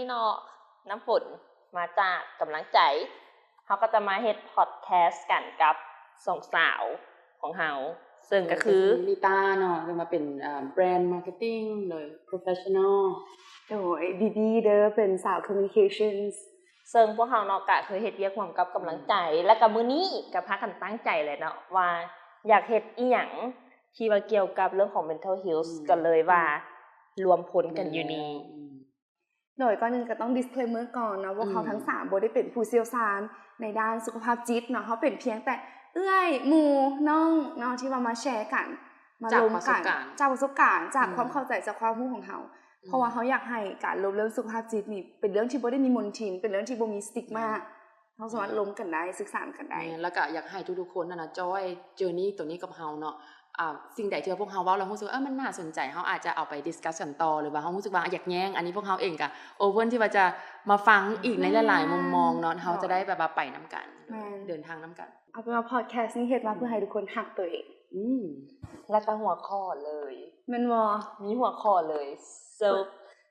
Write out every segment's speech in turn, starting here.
ເນາະ ນ້ຳຝົນມາຈາກກຳລັງໃຈ ເຮົາກໍຈະມາເຮັດພອດແຄສກັນກັບສອງສາວຂອງເຮົາ ເຊິ່ງກໍຄື ເອີ ກໍຄືນິຕາເນາະ ເຊິ່ງມາເປັນ ເອີ brand marketing ໂດຍ professional ໂດຍ ບີບີເດີ ເປັນສາວ communications ເຊິ່ງພວກເຮົາເນາະ ກະເຄີຍເຮັດວຽກຮ່ວມກັບກຳລັງໃຈ ອືມ ແລ້ວກະມື້ນີ້ກະພາກັນຕັ້ງໃຈແຫຼະເນາະ ວ່າຢາກເຮັດອີ່ຫຍັງທີ່ວ່າກ່ຽວກັບເລື່ອງຂອງ mental health ອືມ ກໍເລີຍວ່າ ອືມ ລວມພົນກັນຢູ່ນີ້ ແມ່ນແລ້ວ ອືມ ໂດຍ ກ່ອນອື່ນກໍຕ້ອງ disclaimer ກ່ອນເນາະ ພວກເຮົາ ອືມ ທັງສາມບໍ່ໄດ້ເປັນຜູ້ຊ່ຽວຊານໃນດ້ານສຸຂະພາບຈິດເນາະ ເຮົາເປັນພຽງແຕ່ເອື້ອຍ ໝູ່ ນ້ອງເນາະ ທີ່ວ່າມາແຊກັນ ມາລົມກັນ ຈາກປະສົບການ ຈາກຄວາມເຂົ້າໃຈ ອືມ ຈາກຄວາມຮູ້ຂອງເຮົາ ອືມ ເພາະວ່າເຮົາຢາກໃຫ້ການລົມເລື່ອງສຸຂະພາບຈິດນີ້ເປັນເລື່ອງທີ່ບໍ່ໄດ້ມີມົນທິນ ເປັນເລື່ອງທີ່ບໍ່ມີ stigma ແມ່ນ ເຮົາສາມາດລົມກັນໄດ້ ສຶກສາກັນໄດ້ ແມ່ນ ແລ້ວກໍຢາກໃຫ້ທຸກໆຄົນຫັ້ນນະ join journey ໂຕນີ້ກັບເຮົາເນາະ ອ່າ ສິ່ງໃດທີ່ວ່າພວກເຮົາເວົ້າແລ້ວຮູ້ສຶກວ່າ ເອີ ມັນໜ້າສົນໃຈ ເຮົາອາດຈະເອົາໄປ discuss ກັນຕໍ່ ຫຼືວ່າເຮົາຮູ້ສຶກວ່າຢາກແຍ້ງ ອັນນີ້ພວກເຮົາເອງກໍ open ທີ່ວ່າຈະມາຟັງອີກໃນຫຼາຍໆມຸມມອງເນາະ ເຮົາຈະໄດ້ແບບວ່າໄປນຳກັນ ແມ່ນ ເດີນທາງນຳກັນ ເອົາເປັນວ່າພອດແຄສນີ້ເຮັດມາເພື່ອໃຫ້ທຸກຄົນຮັກຕົວເອງ ອືມ ແລ້ວກໍຫົວຂໍ້ເລີຍ ແມ່ນບໍ່? ມີຫົວຂໍ້ເລີຍ self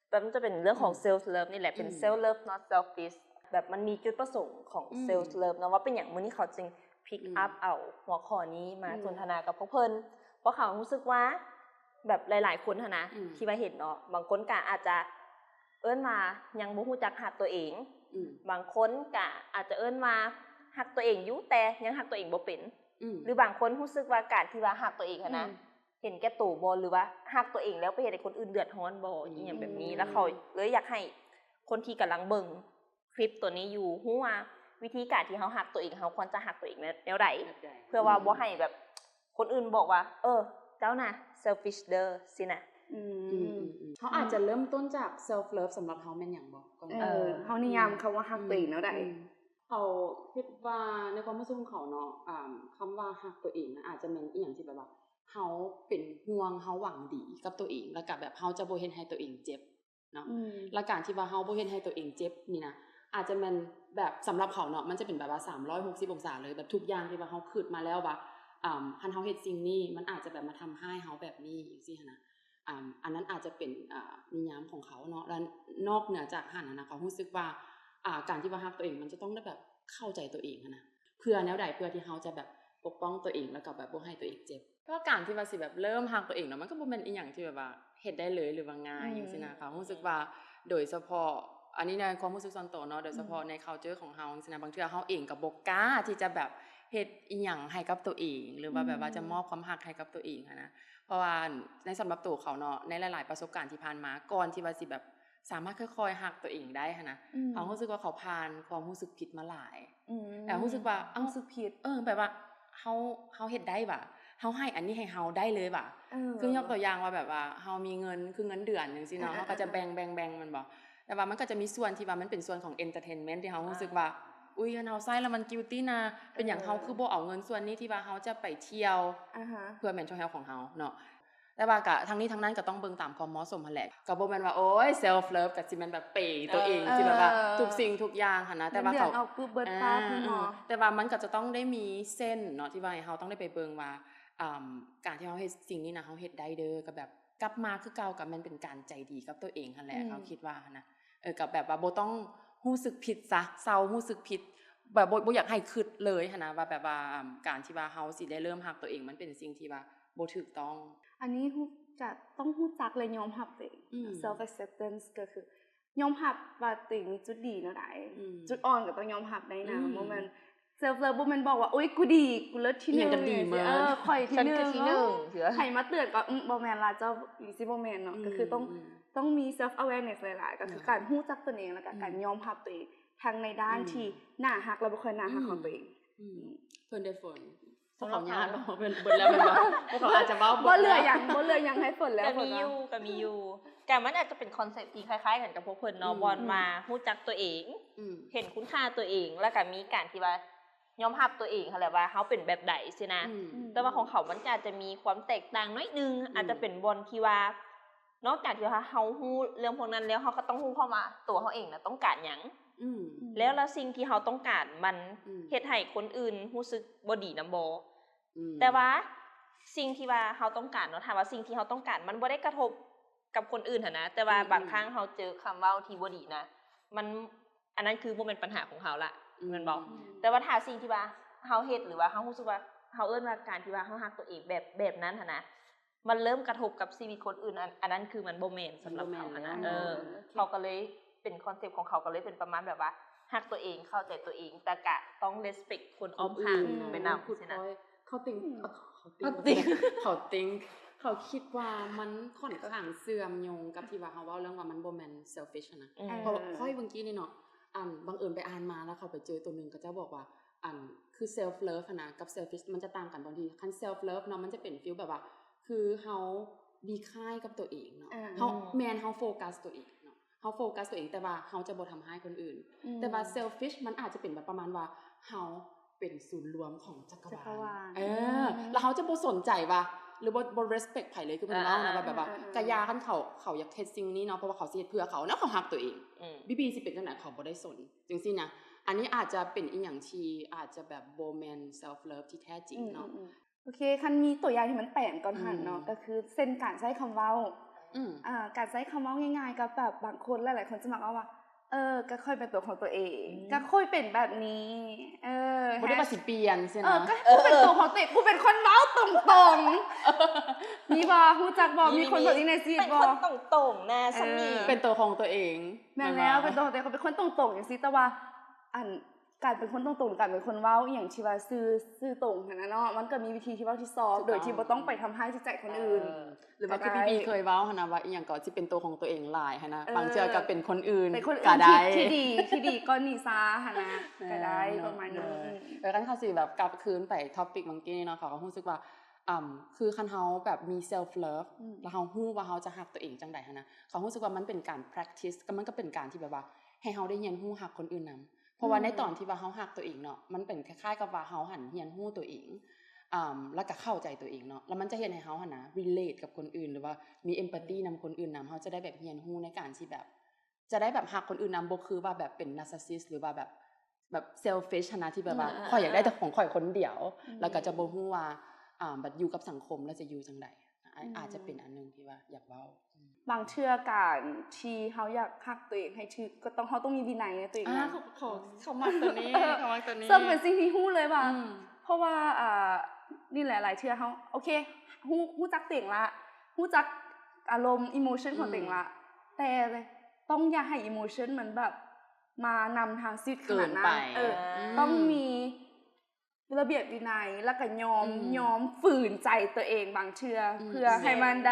ແບບມັນຈະເປັນເລື່ອງຂອງ ອືມ self love ນີ້ແຫຼະ ເປັນ ອືມ self love not selfish ແບບມັນມີຈຸດປະສົງຂອງ ອືມ self love ເນາະ ວ່າເປັນຫຍັງມື້ນີ້ເຂົາຈຶ່ງ pick ອືມ up ເອົາຫົວຂໍ້ນີ້ມາ ອືມ ສົນທະນາກັບພວກເພິ່ນ ເພາະເຂົາຮູ້ສຶກວ່າ ແບບຫຼາຍໆຄົນຫັ້ນນະ ອືມ ທີ່ວ່າເຫັນເນາະ ບາງຄົນກໍອາດຈະເອີ້ນວ່າຍັງບໍ່ຮູ້ຈັກຮັກຕົວເອງ ອືມ ບາງຄົນກໍອາດຈະເອີ້ນວ່າຮັກຕົວເອງຢູ່ ແຕ່ຍັງຮັກຕົວເອງບໍ່ເປັນ ອືມ ຫຼືບາງຄົນຮູ້ສຶກວ່າການທີ່ວ່າຮັກຕົວເອງຫັ້ນນະ ອືມ ເຫັນແກ່ໂຕບໍ່ ຫຼືວ່າຮັກຕົວເອງແລ້ວໄປເຮັດໃຫ້ຄົນອື່ນເດືອດຮ້ອນບໍ່ ອືມ ອີ່ຫຍັງແບບນີ້ ແລ້ວເຂົາເລີຍຢາກໃຫ້ຄົນທີ່ກຳລັງເບິ່ງຄລິບໂຕນີ້ຢູ່ ຮູ້ວ່າວິທີການທີ່ເຮົາຮັກຕົວເອງ ເຮົາຄວນຈະຮັກຕົວເອງແນວ ແນວໃດ ແບບໃດ ເພື່ອວ່າ ອືມ ບໍ່ໃຫ້ແບບຄົນອື່ນບອກວ່າ ເອີ ເຈົ້ານະ selfish ເດີ ຊີ້ນະ ອືມ ອືມ ອືມ ອືມ ເຮົາອາດຈະເລີ່ມຕົ້ນຈາກ self love ສຳລັບເຮົາແມ່ນຫຍັງບໍ່? ເອີ ເຮົານິຍາມຄຳວ່າຮັກຕົວເອງແນວໃດ? ອືມ ເຮົາຄິດວ່າໃນຄວາມຮູ້ສຶກຂອງເຂົາເນາະ ອ່າ ຄຳວ່າຮັກຕົວເອງນະ ອາດຈະແມ່ນອີ່ຫຍັງທີ່ແບບວ່າ ເຮົາເປັນຫ່ວງ ເຮົາຫວັງດີກັບຕົວເອງ ແລ້ວກະແບບເຮົາຈະບໍ່ເຮັດໃຫ້ຕົວເອງເຈັບເນາະ ອືມ ແລ້ວການທີ່ວ່າເຮົາບໍ່ເຮັດໃຫ້ຕົວເອງເຈັບນີ້ນະ ອາດຈະແມ່ນແບບ ສຳລັບເຂົາເນາະ ມັນຈະເປັນແບບວ່າສາມຮ້ອຍຫົກສິບອົງສາເລີຍ ແບບທຸກຢ່າງທີ່ວ່າເຮົາຄິດມາແລ້ວວ່າ ອ່າ ຄັນເຮົາເຮັດສິ່ງນີ້ ມັນອາດຈະແບບມາທຳຮ້າຍເຮົາແບບນີ້ ຈັ່ງຊີ້ຫັ້ນນະ ອ່າ ອັນນັ້ນອາດຈະເປັນ ອ່າ ນິຍາມຂອງເຂົາເນາະ ແລ້ວນອກເໜືອຈາກຫັ້ນຫັ້ນນະ ເຂົາຮູ້ສຶກວ່າ ອ່າ ການທີ່ວ່າຮັກຕົວເອງ ມັນຈະຕ້ອງໄດ້ແບບເຂົ້າໃຈຕົວເອງຫັ້ນນະ ເພື່ອແນວໃດ ເພື່ອທີ່ເຮົາຈະແບບປົກປ້ອງຕົວເອງ ແລ້ວກໍແບບບໍ່ໃຫ້ຕົວເອງເຈັບ. ແຕ່ວ່າການທີ່ວ່າຊິແບບເລີ່ມຮັກຕົວເອງເນາະ ມັນກໍບໍ່ແມ່ນອີ່ຫຍັງທີ່ແບບວ່າເຮັດໄດ້ເລີຍ ຫຼືວ່າງ່າຍ ອືມ ຈັ່ງຊີ້ນະ ເຮົາຮູ້ສຶກວ່າ ໂດຍສະເພາະ ອັນນີ້ໃນຄວາມຮູ້ສຶກສ່ວນໂຕເນາະ ໂດຍສະເພາະ ອືມ ໃນ culture ຂອງເຮົາ ຈັ່ງຊີ້ນະ ບາງເທື່ອເຮົາເອງກໍບໍ່ກ້າທີ່ຈະແບບເຮັດອີ່ຫຍັງໃຫ້ກັບຕົວເອງ ຫຼືວ່າແບບວ່າ ອືມ ຈະມອບຄວາມຮັກໃຫ້ກັບຕົວເອງຫັ້ນນະ ເພາະວ່າໃນ ສຳລັບໂຕເຂົາເນາະ ໃນຫຼາຍໆປະສົບການທີ່ຜ່ານມາ ກ່ອນທີ່ວ່າຊິແບບ ສາມາດຄ່ອຍໆຮັກຕົວເອງໄດ້ຫັ້ນນະ ອືມ ເຂົາຮູ້ສຶກວ່າເຂົາຜ່ານຄວາມຮູ້ສຶກຜິດມາຫຼາຍ ອືມ ແລ້ວຮູ້ສຶກວ່າ ເອົ້າ ຮູ້ສຶກຜິດ ເອີ ແບບວ່າເຮົາ ເຮົາເຮັດໄດ້ຫວາ ເຮົາໃຫ້ອັນນີ້ໃຫ້ເຮົາໄດ້ເລີຍຫວາ ເອີ ຄືຍົກຕົວຢ່າງວ່າແບບວ່າເຮົາມີເງິນ ຄືເງິນເດືອນຈັ່ງຊີ້ເນາະ ເອີ ເຮົາກໍຈະແບ່ງໆໆ ແມ່ນບໍ່ ແຕ່ວ່າມັນກໍຈະມີສ່ວນທີ່ວ່າມັນເປັນສ່ວນຂອງ entertainment ທີ່ເຮົາຮູ້ສຶກວ່າ ອ່າ ອຸ້ຍ ຄັນເຮົາໃຊ້ແລ້ວມັນ guilty ນະ ເປັນຫຍັງ ເອີ ເຮົາຄືບໍ່ເອົາເງິນສ່ວນນີ້ທີ່ວ່າເຮົາຈະໄປທ່ຽວ ອ່າຮະ ເພື່ອ mental health ຂອງເຮົາເນາະ ແຕ່ວ່າກະທັງນີ້ທັງນັ້ນກໍຕ້ອງເບິ່ງຕາມຄວາມເໝາະສົມຫັ້ນແຫຼະ ກໍບໍ່ແມ່ນວ່າ ໂອ້ຍ self love ກໍຊິແມ່ນແບບເປຕົວເອງ ເອີ ທີ່ແບບວ່າ ເອີ ທຸກສິ່ງທຸກຢ່າງຫັ້ນນະ ແຕ່ວ່າເຂົາ ເດືອນອອກປຶບເບິດປາບ ອ່າ ເນາະ ແຕ່ວ່າມັນກໍຈະຕ້ອງໄດ້ມີເສັ້ນເນາະ ທີ່ວ່າໃຫ້ເຮົາຕ້ອງໄດ້ໄປເບິ່ງວ່າ ອ່າ ການທີ່ເຮົາເຮັດສິ່ງນີ້ນະ ເຮົາເຮັດໄດ້ເດີ ກໍແບບກັບມາຄືເກົ່າ ກໍແມ່ນເປັນການໃຈດີກັບຕົວເອງຫັ້ນແຫຼະ ອືມ ເຮົາຄິດວ່າຫັ້ນນະ ເອີ ກໍແບບວ່າບໍ່ຕ້ອງຮູ້ສຶກຜິດຊະ ເຊົາຮູ້ສຶກຜິດ ແບບບໍ່ ບໍ່ຢາກໃຫ້ຄິດເລີຍຫັ້ນນະ ວ່າແບບວ່າ ອ່າ ການທີ່ວ່າເຮົາຊິໄດ້ເລີ່ມຮັກຕົວເອງ ມັນເປັນສິ່ງທີ່ວ່າ ບໍ່ຖືກຕ້ອງ ອັນນີ້ຮູ້ ຈະຕ້ອງຮູ້ຈັກ ແລະ ຍອມຮັບເອງ ອືມ self acceptance ກໍຄືຍອມຮັບວ່າຕົວເອງມີຈຸດດີແນວໃດ ອືມ ຈຸດອ່ອນກໍຕ້ອງຍອມຮັບໄດ້ນະ ອືມ ບໍ່ແມ່ນ self love ບໍ່ແມ່ນບອກວ່າ ໂອ້ຍ ກູດີ ກູເລີດທີໜຶ່ງ ອີ່ຫຍັງກໍດີເໝິດ ເອີ ຂ້ອຍທີໜຶ່ງ ຊັ້ນກໍທີໜຶ່ງ ເທື່ອ ໃຫ້ມາເຕືອນກໍ ອືມ ບໍ່ແມ່ນລະເຈົ້າ ຈັ່ງຊີ້ບໍ່ແມ່ນເນາະ ອືມ ກໍຄືຕ້ອງ ອືມ ຕ້ອງມີ self awareness ຫຼາຍໆ ກໍຄື ເນາະ ການຮູ້ຈັກຕົວເອງ ແລ້ວກໍ ອືມ ການຍອມຮັບຕົວເອງ ທັງໃນດ້ານ ອືມ ທີ່ໜ້າຮັກ ແລະ ບໍ່ຄ່ອຍໜ້າຮັກ ອືມ ຂອງຕົວເອງ ອືມ ເພິ່ນໄດ້ຝົນ ພວກເຂົາຍາດບໍ່ ເພິ່ນເບິດແລ້ວແມ່ນບໍ່ ພວກເຂົາອາດຈະເວົ້າເບິດ ບໍ່ເຫຼືອຫຍັງ ບໍ່ເຫຼືອຫຍັງໃຫ້ຝົນແລ້ວ ກໍມີຢູ່ ກໍມີຢູ່ ກໍມັນອາດຈະເປັນຄອນເຊັບທີ່ຄ້າຍໆກັນກັບພວກເພິ່ນເນາະ ອືມ ບ່ອນວ່າ ອືມ ຮູ້ຈັກຕົວເອງ ອືມ ເຫັນຄຸນຄ່າຕົວເອງ ແລ້ວກໍມີການທີ່ວ່າຍອມຮັບຕົວເອງຫັ້ນແຫຼະວ່າເຮົາເປັນແບບໃດຊີ້ນະ ອືມ ແຕ່ວ່າຂອງເຂົາມັນກໍອາດຈະມີຄວາມແຕກຕ່າງໜ້ອຍໜຶ່ງ ອືມ ອາດຈະເປັນບ່ອນທີ່ວ່າ ນອກຈາກທີ່ວ່າເຮົາຮູ້ເລື່ອງພວກນັ້ນແລ້ວ ເຮົາກໍຕ້ອງຮູ້ພ້ອມວ່າຕົວເຮົາເອງນະຕ້ອງການຫຍັງ ອືມ ແລ້ວ ແລ້ວສິ່ງທີ່ເຮົາຕ້ອງການມັນ ອືມ ເຮັດໃຫ້ຄົນອື່ນຮູ້ສຶກບໍ່ດີນຳບໍ່ ອືມ ແຕ່ວ່າສິ່ງທີ່ວ່າເຮົາຕ້ອງການເນາະ ຖ້າວ່າສິ່ງທີ່ເຮົາຕ້ອງການມັນບໍ່ໄດ້ກະທົບກັບຄົນອື່ນຫັ້ນນະ ແຕ່ວ່າ ອືມ ບາງຄັ້ງເຮົາເຈີຄຳເວົ້າທີ່ບໍ່ດີນະ ມັນ ອັນນັ້ນຄືບໍ່ແມ່ນປັນຫາຂອງເຮົາລະ ອືມ ແມ່ນບໍ່? ອືມ ແຕ່ວ່າຖ້າສິ່ງທີ່ວ່າເຮົາເຮັດ ຫຼືວ່າເຮົາຮູ້ສຶກວ່າ ເຮົາເອີ້ນວ່າການທີ່ວ່າເຮົາຮັກຕົວເອງແບບ ແບບນັ້ນຫັ້ນນະ ມັນເລີ່ມກະທົບກັບຊີວິດຄົນອື່ນ ອັນ ອັນນັ້ນຄືມັນບໍ່ແມ່ນສຳລັບເຮົາຫັ້ນນະ ມັນບໍ່ແມ່ນແລ້ວ ເອີ ເນາະ ເຂົາກໍເລີຍເປັນຄອນເຊັບຂອງເຂົາກໍເລີຍເປັນປະມານແບບວ່າ ຮັກຕົວເອງ ເຂົ້າໃຈຕົວເອງ ແຕ່ກະຕ້ອງເລສເປັກຄົນອ້ອມຂ້າງ ອືມ ໄປນຳ ເຂົາ ຊີ້ນະ ເຂົາຕິງ ອືມ ເຂົາຕິງ ເຂົາຕິງ ເຂົາຄິດວ່າມັນຂ້ອນຂ້າງເຊື່ອມໂຍງກັບທີ່ວ່າເຮົາເວົ້າເລື່ອງວ່າມັນບໍ່ແມ່ນເຊລຟິຊຫັ້ນນະ ອືມ ເພາະວ່າ ເອີ ຂ້ອຍເມື່ອກີ້ນີ້ເນາະ ອັນ ບັງເອີນໄປອ່ານມາ ແລ້ວເຂົາໄປເຈີຕົວໜຶ່ງ ເຂົາເຈົ້າບອກວ່າ ອັນ ຄືເຊລເລີຟຫັ້ນນະ ກັບເຊລຟິຊມັນຈະຕ່າງກັນ ບາງທີຄັນເຊລເລີຟເນາະ ມັນຈະເປັນຟີລແບບວ່າ ຄືເຮົາດີຄາຍກັບຕົວເອງເນາະ ເອີ ເຮົາ ອືມ ແມ່ນເຮົາໂຟກັສຕົວເອງເນາະ ເຮົາໂຟກັສຕົວເອງ ແຕ່ວ່າເຮົາຈະບໍ່ທຳຮ້າຍຄົນອື່ນ ອືມ ແຕ່ວ່າເຊລຟິຊມັນອາດຈະເປັນແບບປະມານວ່າ ເຮົາເປັນສູນລວມຂອງຈັກກະວານ ຈັກກະວານ ເອີ ອືມ ແລ້ວເຮົາຈະບໍ່ສົນໃຈວ່າ ຫຼືບໍ່ ບໍ່ເລສເປັກໃຜເລີຍ ຄືເພິ່ນເວົ້ານະ ອ່າ ວ່າແບບວ່າ ເອີ ເອີ ກະຢ່າ ຄັນເຂົາ ເຂົາຢາກເຮັດສິ່ງນີ້ເນາະ ເພາະວ່າເຂົາຊິເຮັດເພື່ອເຂົາເນາະ ເຂົາຮັກຕົວເອງ ອືມ ບີບີຊິເປັນຈັ່ງໃດ ເຂົາບໍ່ໄດ້ສົນ ຈັ່ງຊີ້ນະ ອັນນີ້ອາດຈະເປັນອີ່ຫຍັງທີ່ອາດຈະແບບບໍ່ແມ່ນເຊລເລີຟທີ່ແທ້ຈິງເນາະ ອືມ ອືມ ອືມ ໂອເຄ ຄັນມີຕົວຢ່າງທີ່ມັນແປງກ່ອນຫັ້ນເນາະ ອືມ ກໍຄືເຊັ່ນການໃຊ້ຄຳເວົ້າ ອືມ ອ່າ ການໃຊ້ຄຳເວົ້າງ່າຍໆ ກັບແບບບາງຄົນ ຫຼາຍໆຄົນຈະມັກເວົ້າວ່າ ເອີ ກໍຂ້ອຍເປັນຕົວຂອງຕົວເອງ ອືມ ກໍຂ້ອຍເປັນແບບນີ້ ເອີ ບໍ່ໄດ້ວ່າຊິປ່ຽນຊີ້ນະ ເອີ ກໍ ເອີ ກູເປັນຕົວຂອງຕົວເອງ ກູເປັນຄົນເວົ້າຕົງໆ ມີບໍ່? ຮູ້ຈັກບໍ່? ມີ ມີຄົນແບບນີ້ໃນຊີວິດບໍ່? ເປັນຄົນຕົງໆນະ ເອີ ຊຳນີ້ ເປັນຕົວຂອງຕົວເອງ ແມ່ນແລ້ວ ແມ່ນບໍ່? ເປັນຕົວຂອງຕົວເອງ ເປັນຄົນຕົງໆ ຈັ່ງຊີ້ ແຕ່ວ່າ ອັນ ການເປັນຄົນຕົງໆ ການເປັນຄົນເວົ້າອີ່ຫຍັງທີ່ວ່າຊື່ ຊື່ຕົງຫັ້ນນະເນາະ ມັນກໍມີວິທີທີ່ເວົ້າທີ່ຊອບ ຖືກຕ້ອງ ໂດຍທີ່ບໍ່ຕ້ອງໄປທຳຮ້າຍຈິດໃຈຄົນອື່ນ ເອີ ຫຼືວ່າຄື ກໍໄດ້ ບີບີເຄີຍເວົ້າຫັ້ນນະ ວ່າອີ່ຫຍັງກໍຊິເປັນຕົວຂອງຕົວເອງຫຼາຍຫັ້ນນະ ເອີ ບາງເທື່ອກໍເປັນຄົນອື່ນ ເປັນຄົນອື່ນ ກໍໄດ້ ທີ່ ທີ່ດີກ່ອນນີ້ຊະຫັ້ນນະ ແມ່ນ ກໍໄດ້ ເນາະ ປະມານນີ້ ເອີ ອືມ ເອີ ຄັນເຮົາຊິແບບກັບຄືນໄປທອບປິກເມື່ອກີ້ນີ້ເນາະ ເຂົາກໍຮູ້ສຶກວ່າ ອ່າ ຄືຄັນເຮົາແບບມີເຊລເລີຟ ອືມ ແລ້ວເຮົາຮູ້ວ່າເຮົາຈະຮັກຕົວເອງຈັ່ງໃດຫັ້ນນະ ເຂົາຮູ້ສຶກວ່າມັນເປັນການແພຣັກຕິສ ກໍມັນກໍເປັນການທີ່ແບບວ່າ ໃຫ້ເຮົາໄດ້ຮຽນຮູ້ຮັກຄົນອື່ນນຳ ເພາະວ່າ ອືມ ໃນຕອນທີ່ວ່າເຮົາຮັກຕົວເອງເນາະ ມັນເປັນຄ້າຍໆກັບວ່າເຮົາຫັ້ນຮຽນຮູ້ຕົວເອງ ອ່າ ແລ້ວກໍເຂົ້າໃຈຕົວເອງເນາະ ແລ້ວມັນຈະເຮັດໃຫ້ເຮົາຫັ້ນນະ relate ກັບຄົນອື່ນ ຫຼືວ່າມີ empathy ນຳຄົນອື່ນນຳ ເຮົາຈະໄດ້ແບບຮຽນຮູ້ໃນການທີ່ແບບ ຈະໄດ້ແບບຮັກຄົນອື່ນນຳ ບໍ່ຄືວ່າແບບເປັນ narcissist ຫຼືວ່າແບບ ແບບ selfish ຫັ້ນນະ ທີ່ແບບວ່າ ອືມ ຂ້ອຍຢາກໄດ້ແຕ່ຂອງຂ້ອຍຄົນດຽວ ອືມ ແລ້ວກໍຈະບໍ່ຮູ້ວ່າ ອ່າ ບັດຢູ່ກັບສັງຄົມແລ້ວຈະຢູ່ຈັ່ງໃດ ອືມ ອາດຈະເປັນອັນໜຶ່ງທີ່ວ່າຢາກເວົ້າ ບາງເທື່ອການທີ່ເຮົາຢາກຮັກຕົວເອງໃຫ້ຖືກ ກໍຕ້ອງ ເຮົາຕ້ອງມີວິໄນໃນຕົວເອງນຳ ອ່າ ເຂົາ ເຂົາ ເຂົາມັກຕົວນີ້ ເຂົາມັກຕົວນີ້ ເຊິ່ງເປັນສິ່ງທີ່ຮູ້ເລີຍວ່າ ອືມ ເພາະວ່າ ອ່າ ນີ້ແຫຼະ ຫຼາຍເທື່ອເຮົາ ໂອເຄ ຮູ້ ຮູ້ຈັກຕົວເອງລະ ຮູ້ຈັກອາລົມ emotion ຂອງຕົວເອງລະ ອືມ ແຕ່ຕ້ອງຢ່າໃຫ້ emotion ມັນແບບ ມານຳທາງຊີວິດຂະໜາດນັ້ນ ເກີນໄປ ເອີ ອືມ ຕ້ອງມີລະບຽບວິໄນ ແລ້ວກໍຍອມ ອືມ ຍອມຝືນໃຈຕົວເອງບາງເທື່ອ ອືມ ເພື່ອໃຫ້ມັນໄດ້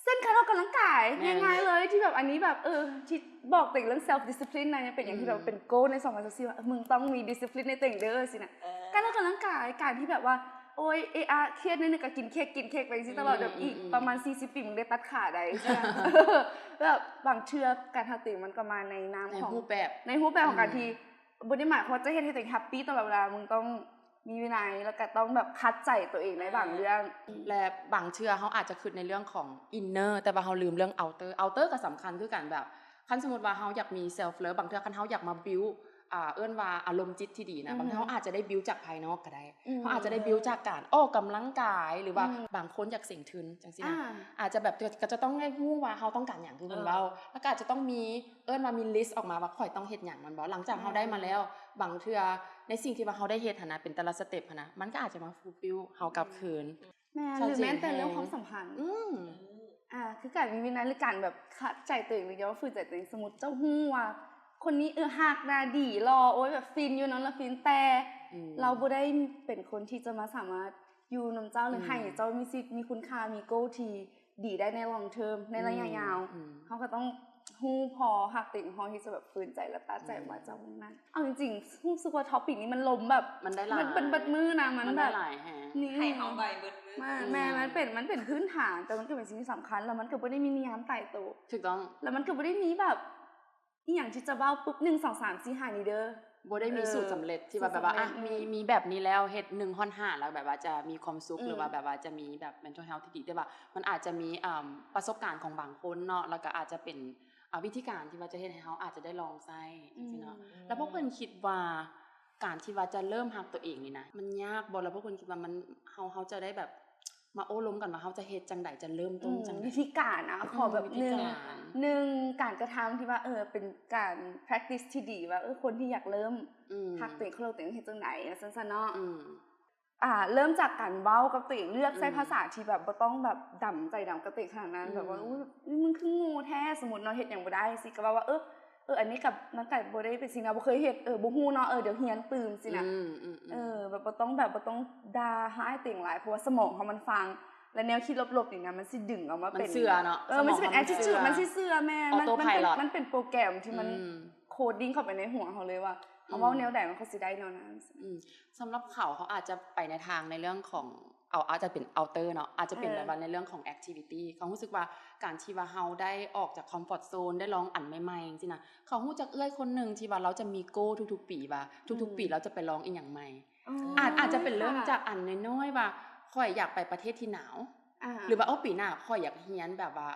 ເຊັ່ນ ການອອກກຳລັງກາຍ ແມ່ນ ງ່າຍໆເລີຍ ທີ່ແບບ ອັນນີ້ແບບ ເອີ ທີ່ບອກຕົວເອງເລື່ອງ self discipline ນະ ຍັງເປັນຫຍັງທີ່ແບບ ອືມ ເປັນ goal ໃນສອງພັນຊາວສີ່ ວ່າ ເອີ ມຶງຕ້ອງມີ discipline ໃນຕົວເອງເດີ ຊີ້ນະ ເອີ ການອອກກຳລັງກາຍ ການທີ່ແບບວ່າ ໂອ້ຍ ເອອະ ຄຽດໜ້ອຍໜຶ່ງກໍກິນເຄ້ກ ກິນເຄ້ກໄປຈັ່ງຊີ້ຕະຫຼອດ ອືມ ແບບ ອືມ ອີກ ອືມ ປະມານສີ່ສິບປີ ມຶງໄດ້ຕັດຂາໄດ້ ຊີ້ນະ ແບບບາງເທື່ອການຮັກຕົວເອງມັນກໍມາໃນນາມຂອງ ໃນຮູບແບບ ໃນຮູບແບບຂອງການ ອືມ ທີ່ ບໍ່ໄດ້ໝາຍຄວາມວ່າຈະເຮັດໃຫ້ຕົວເອງແຮບປີຕະຫຼອດເວລາ ມຶງຕ້ອງມີວິໄນ ແລ້ວກໍຕ້ອງແບບຂັດໃຈຕົວເອງໃນບາງເລື່ອງ ອ່າ ແລະ ບາງເທື່ອເຮົາອາດຈະຄິດໃນເລື່ອງຂອງ inner ແຕ່ວ່າເຮົາລືມເລື່ອງ outer outer ກໍສຳຄັນຄືກັນ ແບບ ຄັນສົມມຸດວ່າເຮົາຢາກມີ self love ບາງເທື່ອຄັນເຮົາຢາກມາ build ອ່າ ເອີ້ນວ່າອາລົມຈິດທີ່ດີນະ ອືມ ບາງເທື່ອເຮົາອາດຈະໄດ້ build ຈາກພາຍນອກກໍໄດ້ ອືມ ເຮົາອາດຈະໄດ້ build ຈາກການອອກກຳລັງກາຍ ຫຼືວ່າ ອືມ ບາງຄົນຢາກເສັງທຶນຈັ່ງຊີ້ນະ ອ່າ ອາດຈະແບບ ກໍຈະຕ້ອງໄດ້ຮູ້ວ່າເຮົາຕ້ອງການຫຍັງ ຄືເພິ່ນເວົ້າ ເອີ ແລ້ວກໍອາດຈະຕ້ອງມີ ເອີ້ນວ່າມີ list ອອກມາວ່າຂ້ອຍຕ້ອງເຮັດຫຍັງ ແມ່ນບໍ່? ຫຼັງຈາກເຮົາໄດ້ມາແລ້ວ ອືມ ບາງເທື່ອໃນສິ່ງທີ່ວ່າເຮົາໄດ້ເຮັດຫັ້ນນະ ເປັນແຕ່ລະ step ຫັ້ນນະ ມັນກໍອາດຈະມາ fulfill ເຮົາກັບຄືນ ອືມ ແມ່ນ ຫຼືແມ່ນແຕ່ເລື່ອງຄວາມສຳພັນ ອືມ ອ່າ ຄືການມີວິໄນ ຫຼືການແບບຂັດໃຈຕົວເອງ ຫຼືຢ່າວ່າຝືນໃຈຕົວເອງ ສົມມຸດເຈົ້າຮູ້ວ່າຄົນນີ້ ເອີ ຮັກນະ ດີ ຫຼໍ່ ໂອ້ຍ ແບບຟິນຢູ່ນຳລະຟິນ ແຕ່ ອືມ ລາວບໍ່ໄດ້ເປັນຄົນທີ່ຈະມາສາມາດຢູ່ນຳເຈົ້າ ຫຼື ອືມ ໃຫ້ເຈົ້າມີຊີວິດມີຄຸນຄ່າ ມີ goal ທີ່ ດີໄດ້ໃນ long term ໃນໄລຍະຍາວ ອືມ ເຮົາກໍຕ້ອງຮູ້ພໍຮັກຕົວເອງພໍທີ່ຈະແບບຝືນໃຈ ແລະ ຕັດໃຈ ອືມ ວ່າຈະມຸ່ງນັ້ນ ເອົາຈິງໆ ຮູ້ສຶກວ່າ topic ນີ້ມັນລົມແບບ ມັນໄດ້ຫຼາຍ ມັນເບິດ ເບິດມື້ນະ ມັນແບບ ມັນໄດ້ຫຼາຍແຮງ ນີ້ ໃຫ້ເຮົາໄປເບິດມື້ ແມ່ນ ອືມ ແມ່ນ ມັນເປັນ ມັນເປັນພື້ນຖານ ແຕ່ມັນກໍເປັນສິ່ງທີ່ສຳຄັນ ແລ້ວມັນກໍບໍ່ໄດ້ມີນິຍາມຕາຍໂຕ ຖືກຕ້ອງ ແລ້ວມັນກໍບໍ່ໄດ້ມີແບບ ອີ່ຫຍັງທີ່ຈະເວົ້າປຶບ ໜຶ່ງ ສອງ ສາມ ສີ່ ຫ້າ ນີ້ເດີ ບໍ່ໄດ້ມີ ເອີ ສູດສຳເລັດທີ່ວ່າແບບວ່າ ສູດສຳເລັດ ອ່ະ ມີ ມີແບບນີ້ແລ້ວເຮັດ ໜຶ່ງ ຮອດ ຫ້າ ແລ້ວແບບວ່າຈະມີຄວາມສຸກ ອືມ ຫຼືວ່າແບບວ່າຈະມີແບບ mental health ທີ່ດີ ແຕ່ວ່າມັນອາດຈະມີ ອ່າ ປະສົບການຂອງບາງຄົນເນາະ ແລ້ວກໍອາດຈະເປັນ ອ່າ ວິທີການທີ່ວ່າຈະເຮັດໃຫ້ເຮົາອາດຈະໄດ້ລອງໃຊ້ ອືມ ຈັ່ງຊີ້ເນາະ ແລ້ວພວກເພິ່ນຄິດວ່າ ການທີ່ວ່າຈະເລີ່ມຮັກຕົວເອງນີ້ນະ ມັນຍາກບໍ່? ແລ້ວພວກເພິ່ນຄິດວ່າມັນ ເຮົາ ເຮົາຈະໄດ້ແບບ ມາໂອ້ລົມກັນວ່າເຮົາຈະເຮັດຈັ່ງໃດ ຈະເລີ່ມຕົ້ນຈັ່ງໃດ ວິທີການນະ ຂໍແບບ ໜຶ່ງ ໜຶ່ງການກະທຳທີ່ວ່າ ເອີ ເປັນການ practice ທີ່ດີວ່າ ເອີ ຄົນທີ່ຢາກເລີ່ມ ຮັກຕົວເອງ ເຄົາລົບຕົວເອງ ເຮັດຈັ່ງໃດ ວ່າຊັ້ນຊະເນາະ. ອ່າ ເລີ່ມຈາກການເວົ້າກັບຕົວເອງ ເລືອກໃຊ້ພາສາທີ່ແບບບໍ່ຕ້ອງແບບດຳໃຈດຳກັບຕົວເອງຂະໜາດນັ້ນ ແບບວ່າ ໂອ້ຍ ມຶງຄືໂງ່ແທ້ ສົມມຸດເນາະ ເຮັດຫຍັງບໍ່ໄດ້ຊີ້ ກະເວົ້າວ່າ ເອີ ເອີ ອັນນີ້ກະ ມັນກະບໍ່ໄດ້ເປັນສິ່ງທີ່ເຮົາບໍ່ເຄີຍເຮັດ ເອີ ບໍ່ຮູ້ເນາະ ເອີ ດຽວຮຽນຕື່ມຊີ້ນະ. ເອີ ແບບບໍ່ຕ້ອງແບບ ບໍ່ຕ້ອງດ່າຮ້າຍຕົວເອງຫຼາຍ ເພາະວ່າສະໝອງເຮົາມັນຟັງ ແລະ ແນວຄິດລົບໆນີ້ນະ ມັນຊິດຶງເອົາມາເປັນ ມັນເຊື່ອເນາະ ເອີ ມັນຊິເປັນ attitude ມັນຊິເຊື່ອ ແມ່ນ ມັນເປັນ ມັນເປັນໂປຣແກຣມທີ່ມັນ coding ເຂົ້າໄປໃນຫົວເຮົາເລີຍວ່າ ເຮົາເວົ້າແນວໃດມັນກະຊິໄດ້ແນວນັ້ນ. ອືມ ສຳລັບເຂົາ ເຂົາອາດຈະໄປໃນທາງໃນເລື່ອງຂອງ ເອົາ ອາດຈະເປັນ outer ເນາະ ອາດຈະເປັນແບບວ່າໃນເລື່ອງຂອງ activity ເຂົາຮູ້ສຶກວ່າການທີ່ວ່າເຮົາໄດ້ອອກຈາກ comfort zone ໄດ້ລອງອັນໃໝ່ໆ ຈັ່ງຊີ້ນະ ເຂົາຮູ້ຈັກເອື້ອຍຄົນໜຶ່ງທີ່ວ່າລາວຈະມີ goal ທຸກໆປີ ວ່າທຸກໆປີລາວຈະໄປລອງອີ່ຫຍັງໃໝ່. ອາດ ອາດຈະເປັນເລີ່ມຈາກອັນນ້ອຍໆ ວ່າຂ້ອຍຢາກໄປປະເທດທີ່ໜາວ ຫຼືວ່າ ໂອ້ ປີໜ້າຂ້ອຍຢາກຮຽນແບບວ່າ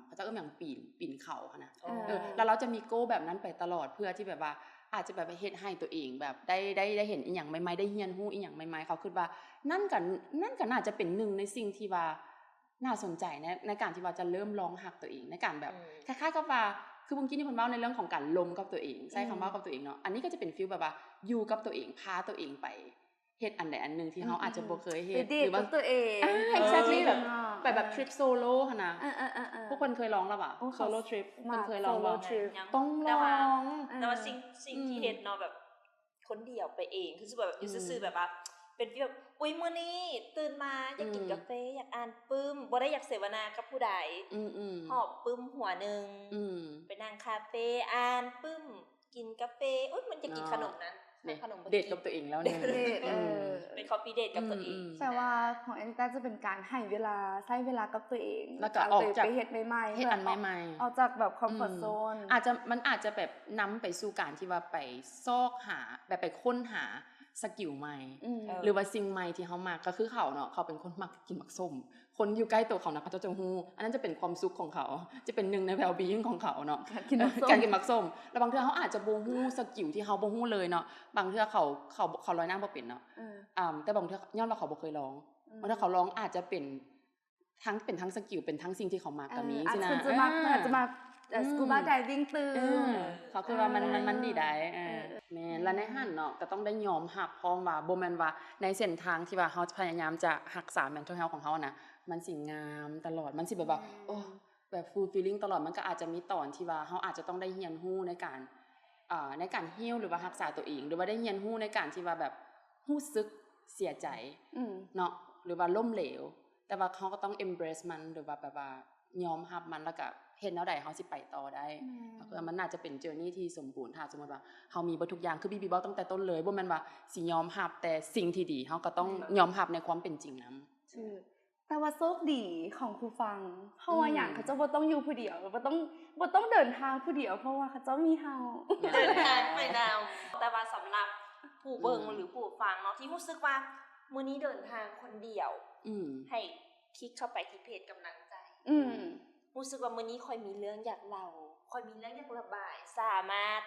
ເຂົາເຈົ້າເອີ້ນຫຍັງ ປີນ ປີນເຂົາຫັ້ນນະ ເອີ ແລ້ວລາວຈະມີ goal ແບບນັ້ນໄປຕະຫຼອດ ເພື່ອທີ່ແບບວ່າອາດຈະແບບເຮັດໃຫ້ຕົວເອງແບບໄດ້ ໄດ້ ໄດ້ເຫັນອີ່ຫຍັງໃໝ່ໆ ໄດ້ຮຽນຮູ້ອີ່ຫຍັງໃໝ່ໆ. ເຂົາຄິດວ່ານັ້ນກະ ນັ້ນກະໜ້າຈະເປັນໜຶ່ງໃນສິ່ງທີ່ວ່າໜ້າສົນໃຈໃນ ໃນການທີ່ວ່າຈະເລີ່ມລອງຮັກຕົວເອງ ໃນການແບບ ຄ້າຍໆກັບວ່າ ຄືເມື່ອກີ້ນີ້ເພິ່ນເວົ້າໃນເລື່ອງຂອງການລົມກັບຕົວເອງ ໃຊ້ຄຳເວົ້າກັບຕົວເອງເນາະ ອັນນີ້ກະຈະເປັນຟີລແບບວ່າຢູ່ກັບຕົວເອງ ພາຕົວເອງໄປ ເຮັດອັນໃດອັນໜຶ່ງທີ່ເຮົາອາດຈະບໍ່ເຄີຍເຮັດ ຫຼືວ່າ ໄປເດດກັບຕົວເອງ exactly ແບບ ໄປແບບ trip solo ຫັ້ນນະ. ພວກເພິ່ນເຄີຍລອງລະຫວາ solo trip ເພິ່ນເຄີຍລອງບໍ່? ຕ້ອງລອງ. ແຕ່ວ່າ ແຕ່ວ່າສິ່ງ ສິ່ງທີ່ເຮັດເນາະ ແບບຄົນດຽວໄປເອງ ຄືແບບຢູ່ຊື່ໆ ແບບວ່າເປັນແບບ ອຸ້ຍ ມື້ນີ້ຕື່ນມາຢາກກິນກາເຟ ຢາກອ່ານປຶ້ມ ບໍ່ໄດ້ຢາກເສວະນາກັບຜູ້ໃດ ຫອບປຶ້ມຫົວໜຶ່ງ ໄປນັ່ງຄາເຟ ອ່ານປຶ້ມ ກິນກາເຟ ໂອ້ຍ ມັນຈະກິນຂະໜົມນັ້ນ ຂະໜົມ ເດດກັບຕົວເອງແລ້ວໜຶ່ງ ເດດ ເອີ ເປັນ copy date ກັບຕົວເອງ. ແຕ່ວ່າຂອງແອນຕາຈະເປັນການໃຫ້ເວລາ ໃຊ້ເວລາກັບຕົວເອງ ແລ້ວກະອອກຈາກ ໄປເຮັດໃໝ່ໆ ເຮັດອັນໃໝ່ໆ ອອກຈາກແບບ comfort zone ອາດຈະ ມັນອາດຈະແບບນຳໄປສູ່ການທີ່ວ່າໄປຊອກຫາ ແບບໄປຄົ້ນຫາສະກິວໃໝ່ ຫຼືວ່າສິ່ງໃໝ່ທີ່ເຮົາມັກ ກະຄືເຂົາເນາະ ເຂົາເປັນຄົນມັກກິນໝາກສົ້ມ ຄົນຢູ່ໃກ້ໂຕເຂົານະ ເຂົາເຈົ້າຈະຮູ້ ອັນນັ້ນຈະເປັນຄວາມສຸກຂອງເຂົາ ຈະເປັນໜຶ່ງໃນ well-being ຂອງເຂົາເນາະ ການກິນໝາກ ການກິນໝາກສົ້ມ. ແລ້ວບາງເທື່ອເຮົາອາດຈະບໍ່ຮູ້ສະກິວທີ່ເຮົາບໍ່ຮູ້ເລີຍເນາະ ບາງເທື່ອເຂົາ ເຂົາ ເຂົາລອຍນ້ຳບໍ່ເປັນເນາະ ອືມ ອາ ແຕ່ບາງເທື່ອຍ້ອນວ່າເຂົາບໍ່ເຄີຍລອງ ອືມ ບາງເທື່ອເຂົາລອງອາດຈະເປັນທັງ ເປັນທັງສະກິວ ເປັນທັງສິ່ງທີ່ເຂົາມັກກະມີ ເອີ ຊີ້ນະ ອາດຈະ ເອີ ອາດຈະມາ ເອີ scuba diving ຕື່ມ ເອີ ເຂົາຄິດວ່າມັນ ເອີ ມັນ ມັນດີໄດ໋ ເອີ ເອີ ແມ່ນ ແລ້ວໃນຫັ້ນເນາະ ກະຕ້ອງໄດ້ຍອມຮັບພ້ອມວ່າ ບໍ່ແມ່ນວ່າໃນເສັ້ນທາງທີ່ວ່າເຮົາຈະພະຍາຍາມຈະຮັກສາ mental health ຂອງເຮົາຫັ້ນນະ ມັນຊິງາມຕະຫຼອດ ມັນຊິແບບວ່າ ໂອ້ ແບບ fulfilling ຕະຫຼອດ ມັນກະອາດຈະມີຕອນທີ່ວ່າເຮົາອາດຈະຕ້ອງໄດ້ຮຽນຮູ້ໃນການ ເອີ ໃນການ heal ຫຼືວ່າຮັກສາຕົວເອງ ຫຼືວ່າໄດ້ຮຽນຮູ້ໃນການທີ່ວ່າແບບຮູ້ສຶກເສຍໃຈ ອືມ ເນາະ ຫຼືວ່າລົ້ມເຫຼວ ແຕ່ວ່າເຮົາກະຕ້ອງ embrace ມັນ ຫຼືວ່າແບບວ່າຍອມຮັບມັນ ແລ້ວກະເຮັດແນວໃດເຮົາຊິໄປຕໍ່ໄດ້. ແມ່ນ ເພາະວ່າມັນໜ້າຈະເປັນ journey ທີ່ສົມບູນ ຖ້າສົມມຸດວ່າເຮົາມີເບິດທຸກຢ່າງ ຄືບີບີເວົ້າຕັ້ງແຕ່ຕົ້ນເລີຍ ບໍ່ແມ່ນວ່າຊິຍອມຮັບແຕ່ສິ່ງທີ່ດີ ເຮົາກະຕ້ອງຍອມຮັບໃນຄວາມເປັນຈິງນຳ. ຖືກ ແຕ່ວ່າໂຊກດີຂອງຜູ້ຟັງ ເພາະວ່າຫຍັງ ເຂົາເຈົ້າບໍ່ຕ້ອງຢູ່ຜູ້ດຽວ ບໍ່ຕ້ອງ ບໍ່ຕ້ອງເດີນທາງຜູ້ດຽວ ເພາະວ່າເຂົາເຈົ້າມີເຮົາ ເດີນທາງໄປນຳ. ແຕ່ວ່າສຳລັບຜູ້ເບິ່ງ ຫຼືຜູ້ຟັງເນາະ ທີ່ຮູ້ສຶກວ່າມື້ນີ້ເດີນທາງຄົນດຽວ ໃຫ້ຄລິກເຂົ້າໄປທີ່ເພຈກຳລັງໃຈ ອືມ ຮູ້ສຶກວ່າມື້ນີ້ຂ້ອຍມີເລື່ອງຢາກເລົ່າ ຂ້ອຍມີເລື່ອງຢາກລະບາຍ ສາມາດ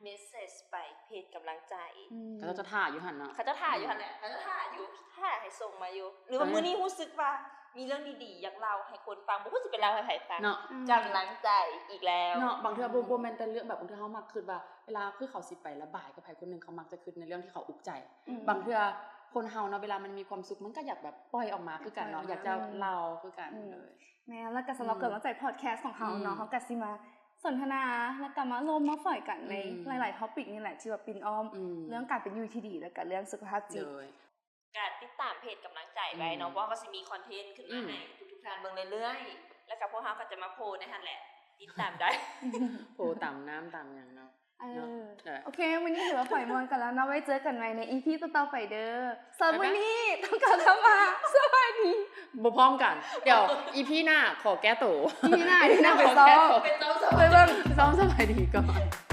message ໄປເພຈກຳລັງໃຈ ອືມ ເຂົາເຈົ້າຈະຖ້າຢູ່ຫັ້ນເນາະ ເຂົາເຈົ້າຖ້າຢູ່ຫັ້ນແຫຼະ ເຂົາເຈົ້າຖ້າຢູ່ ຖ້າໃຫ້ສົ່ງມາຢູ່ ຫຼືວ່າມື້ນີ້ຮູ້ສຶກວ່າມີເລື່ອງດີໆຢາກເລົ່າໃຫ້ຄົນຟັງ ບໍ່ຮູ້ຊິໄປເລົ່າໃຫ້ໃຜຟັງເນາະ ກຳລັງໃຈອີກແລ້ວເນາະ. ບາງເທື່ອບໍ່ ບໍ່ແມ່ນແຕ່ເລື່ອງແບບ ບາງເທື່ອເຮົາມັກຄິດວ່າ ເວລາຄືເຂົາຊິໄປລະບາຍກັບໃຜຄົນໜຶ່ງ ເຂົາມັກຈະຄິດໃນເລື່ອງທີ່ເຂົາອຸກໃຈ ອືມ ບາງເທື່ອຄົນເຮົາເນາະ ເວລາມັນມີຄວາມສຸກ ມັນກະຢາກແບບປ່ອຍອອກມາຄືກັນເນາະ ຢາກຈະເລົ່າຄືກັນເລີຍ. ແມ່ນ ແລ້ວກະສຳລັບກຳລັງໃຈ podcast ຂອງເຮົາເນາະ ເຮົາກະຊິມາສົນທະນາ ແລ້ວກະມາລົມມາຝອຍກັນໃນຫຼາຍໆ topic ນີ້ແຫຼະ ທີ່ວ່າປິ່ນອ້ອມເລື່ອງການເປັນຢູ່ທີ່ດີ ແລ້ວກະເລື່ອງສຸຂະພາບຈິດ. ກະຕິດຕາມເພຈກຳລັງໃຈໄວ້ເນາະ ເພາະວ່າເຮົາກະຊິມີຄອນເທັນຂຶ້ນມາໃຫ້ທຸກໆທ່ານເບິ່ງເລື້ອຍໆ ແລ້ວກະພວກເຮົາກະຈະມາໂພໃນຫັ້ນແຫຼະ ຕິດຕາມໄດ້ ໂພຕາມນ້ຳຕາມຫຍັງເນາະ. ເອີ ໂອເຄ ມື້ນີ້ຖືວ່າປ່ອຍມ່ວນກັນແລ້ວເນາະ ໄວ້ເຈີກັນໃໝ່ໃນ ອີພີ ຕໍ່ໆໄປເດີ. ສຳລັບມື້ນີ້ຕ້ອງກ່າວຄຳວ່າ ສະບາຍດີ ບໍ່ພ້ອມກັນ ດຽວ ອີພີ ໜ້າຂໍແກ້ໂຕ ອີພີ ໜ້າ ອີພີ ໜ້າ ຂໍແກ້ໂຕ ໄປຊ້ອມ ໄປເບິ່ງ ຊ້ອມສະບາຍດີກ່ອນ.